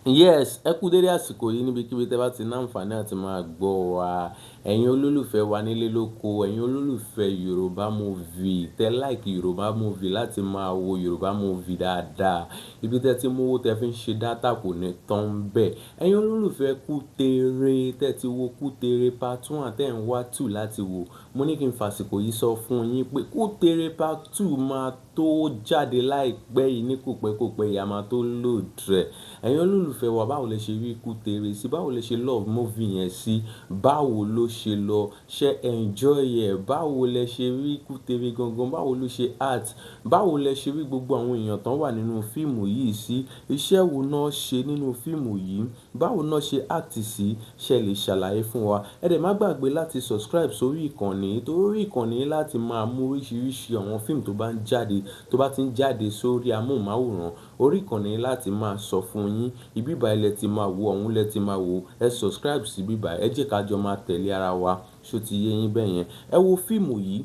Yes, ẹ kú dédé àsìkò yìí níbikíbi tí ẹ bá ti ní àǹfààní àti máa gbọ́ wa. Ẹ̀yin olólùfẹ́ wa nílé lóko, ẹ̀yin olólùfẹ́ Yorùbá movie, tẹ like Yorùbá movie láti máa wo Yorùbá movie dáadáa. Ibi tí ẹ ti mú owó tẹ fi ń ṣe data kò ní tán bẹ́ẹ̀. Ẹ̀yin olólùfẹ́ Kútèrè, tẹ ti wo Kútèrè part one tẹ ń wá two láti wò. Mo ní kí n fàsìkò yìí sọ fún yín pé Kútèrè part two máa tó jáde láìpẹ́ yìí, ní kòpẹ́kòpẹ́ yìí a máa tó load rẹ̀. Ẹ̀yin olólùfẹ́ wa, báwo lẹ ṣe rí Kútèrè sí? Báwo lẹ ṣe love movie yẹn sí? Báwo ló ṣe lọ? Ṣé enjoy ẹ̀? Báwo lẹ ṣe rí Kútèrè gangan? Báwo ló ṣe act? Báwo lẹ ṣe rí gbogbo àwọn èèyàn tó wà nínú fíìmù yìí sí? Iṣẹ́ wo náà ṣe nínú fíìmù yìí? Báwo náà ṣe act sí? Ṣé ẹ lè ṣàlàyé fún wa? Ẹ dẹ̀ má gbàgbé láti subscribe sórí ìkànnì, torí ìkànnì láti máa mú oríṣiríṣi àwọn fíìmù tó bá ń jáde, tó bá ti ń jáde sórí amóhùnmáwòrán. Orí ìkànnì láti máa sọ fún yín. Ibi báyìí lẹ ti máa wo, ọ̀hún lẹ ti máa wo. Ẹ subscribe sí ibi báyìí, ẹ jẹ́ ká jọ máa tẹ̀lé ara wa. Ṣé o ti yé yín bẹ́ẹ̀ yẹn? Ẹ wo fíìmù yìí.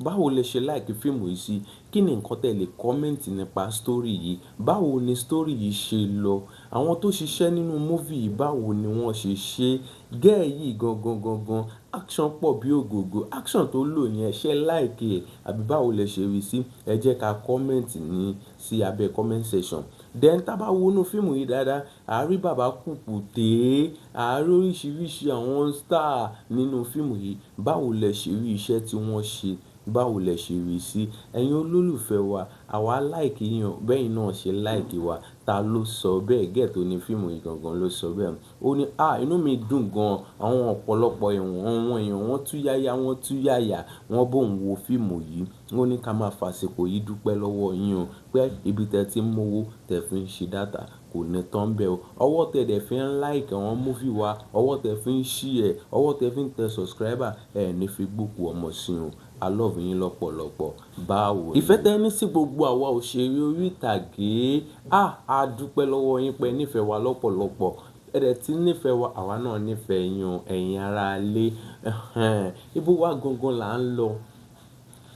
Báwo lẹ ṣe like fíìmù yìí sí? Kí ni nǹkan tí ẹ lè comment nípa story yìí? Báwo ni story yìí ṣe lọ? Àwọn tó ṣiṣẹ́ nínú movie yìí, báwo ni wọ́n ṣe ṣe? Girl yìí gangan gangan, action pọ̀ bí ògògó. Action tó lò yẹn, ṣé like ẹ̀ àbí báwo lẹ ṣe rí i sí? Ẹ jẹ́ ká comment ní sí abẹ́ comment section. Then tá bá wo inú fíìmù yìí dáadáa, a rí bàbá Kúkúté, a rí oríṣiríṣi àwọn star nínú fíìmù yìí. Báwo lẹ ṣe rí iṣẹ́ tí wọ́n ṣe? Báwo lẹ ṣe rí i sí? Ẹ̀yin olólùfẹ́ wa, àwa like yín o, bẹ́ẹ̀ náà ṣe like wa. Ta ló sọ bẹ́ẹ̀? Girl tó ní fíìmù yìí gangan ló sọ bẹ́ẹ̀. Ó ní, "à, inú mi dùn gan." Àwọn ọ̀pọ̀lọpọ̀ àwọn èèyàn wọ́n tú yáyá, wọ́n tú yáyà, wọ́n bá òun wo fíìmù yìí. Ó ní ká máa fàsìkò yìí dúpẹ́ lọ́wọ́ yín o pé ibi tí ẹ ti ń mú owó tẹ fi ń ṣe data kò ní tán bẹ́ẹ̀ o. Ọwọ́ tẹ dẹ̀ fi ń like àwọn movie wa, ọwọ́ tẹ fi ń share, ọwọ́ tẹ fi ń tẹ subscriber, ẹ ní fi gbókù ọmọ sí o. I love yín lọ́pọ̀lọpọ̀. Báwo ni? Ìfẹ́ tẹ ní sí gbogbo àwa òṣèré orí ìtàgé. Ah, a dúpẹ́ lọ́wọ́ yín pé ẹ nífẹ̀ẹ́ wa lọ́pọ̀lọpọ̀. Ẹ dẹ̀ tí nífẹ̀ẹ́ wa, àwa náà nífẹ̀ẹ́ yín o, ẹ̀yin ará ilé. Ẹ̀hẹn, ibo wa gangan là ń lọ.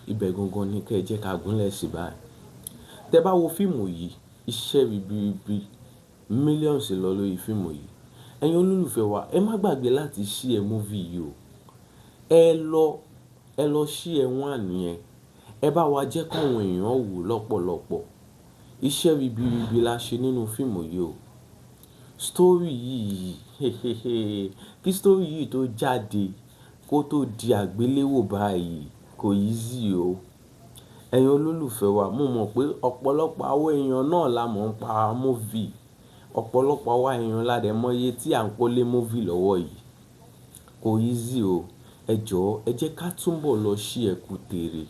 Ibẹ̀ gangan ni kí ẹ jẹ́ ká gúnlẹ̀ sí báyìí. Tẹ bá wo fíìmù yìí, iṣẹ́ ribiribi, millions lọ lórí fíìmù yìí. Ẹ̀yin olólùfẹ́ wa, ẹ má gbàgbé láti share movie yìí o. Ẹ lọ share one yẹn. Ẹ bá wa jẹ́ kí àwọn èèyàn wò lọ́pọ̀lọpọ̀. Iṣẹ́ ribiribi la ṣe nínú fíìmù yìí o. Story yìí, kí story yìí tó jáde kó tó di àgbéléwò báyìí kò easy o. Ẹ̀yin olólùfẹ́ wa, mo mọ̀ pé ọ̀pọ̀lọpọ̀ àwọn èèyàn náà la mọ̀ ń pa movie. Ọ̀pọ̀lọpọ̀ àwa èèyàn la dẹ̀ mọ iye tí à ń kó lé movie lọ́wọ́ yìí. Kò easy o. Ẹ jọ̀ọ́, ẹ jẹ́ ká túbọ̀ lọ share Kútèrè.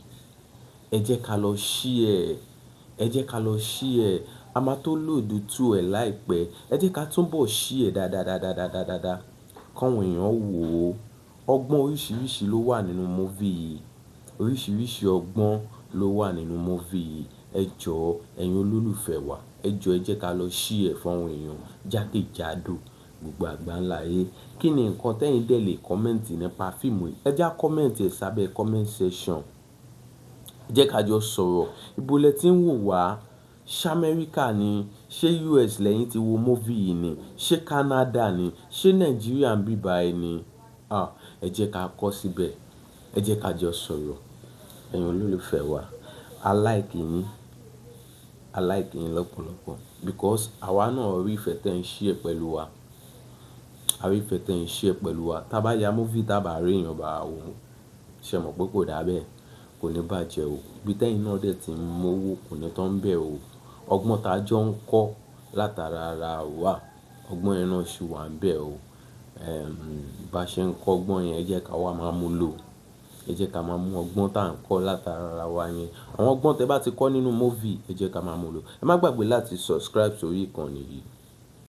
Ẹ jẹ́ ká lọ share, ẹ jẹ́ ká lọ share. A máa tó load two ẹ̀ láìpẹ́. Ẹ jẹ́ ká túbọ̀ share dáadáa, dáadáa, dáadáa, dáadáa kí àwọn èèyàn wò ó. Ọgbọ́n oríṣiríṣi ló wà nínú movie yìí. Oríṣiríṣi ọgbọ́n ló wà nínú movie yìí. Ẹ jọ̀ọ́, ẹ̀yin olólùfẹ́ wa, ẹ jọ̀ọ́, ẹ jẹ́ ká lọ share fún àwọn èèyàn jákèjádò gbogbo àgbáńlá ayé. Kí ni nǹkan tí ẹ̀yin dẹ̀ lè comment nípa fíìmù yìí? Ẹ já comment ẹ̀ sábẹ́ comment section. Jẹ́ ká jọ sọ̀rọ̀. Ibo lẹ tí ń wò wá? Ṣé Amẹ́ríkà ni? Ṣé US lẹ́yìn tí wo movie yìí ni? Ṣé Canada ni? Ṣé Nàìjíríà ń bí báyìí ni? Ah, ẹ jẹ́ ká kọ síbẹ̀. Ẹ jẹ́ ká jọ sọ̀rọ̀. Ẹ̀yin olólùfẹ́ wa, a like yín. A like yín lọ́pọ̀lọpọ̀ because àwa náà rí ìfẹ́ tí ẹ ń share pẹ̀lú wa. A rí ìfẹ́ tí ẹ ń share pẹ̀lú wa. Tá bá ya movie tá bá rí èèyàn bá wa wò, ṣé ẹ mọ̀ pé kò dáa bẹ́ẹ̀? Kò ní bàjẹ́ o. Ibi tí ẹ̀yin náà dẹ̀ tí ń mú owó kò ní tán bẹ́ẹ̀ o. Ọgbọ́n tá jọ ń kọ́ látara ara wa, ọgbọ́n yẹn náà sì wà níbẹ̀ o. Bá ṣe ń kọ́ ọgbọ́n yẹn, ẹ jẹ́ ká wá máa mú lò. Ẹ jẹ́ ká máa mú ọgbọ́n tá ń kọ́ látara ara wa yẹn. Àwọn ọgbọ́n tẹ bá ti kọ́ nínú movie, ẹ jẹ́ ká máa mú lò. Ẹ má gbàgbé láti subscribe sórí ìkànnì yìí.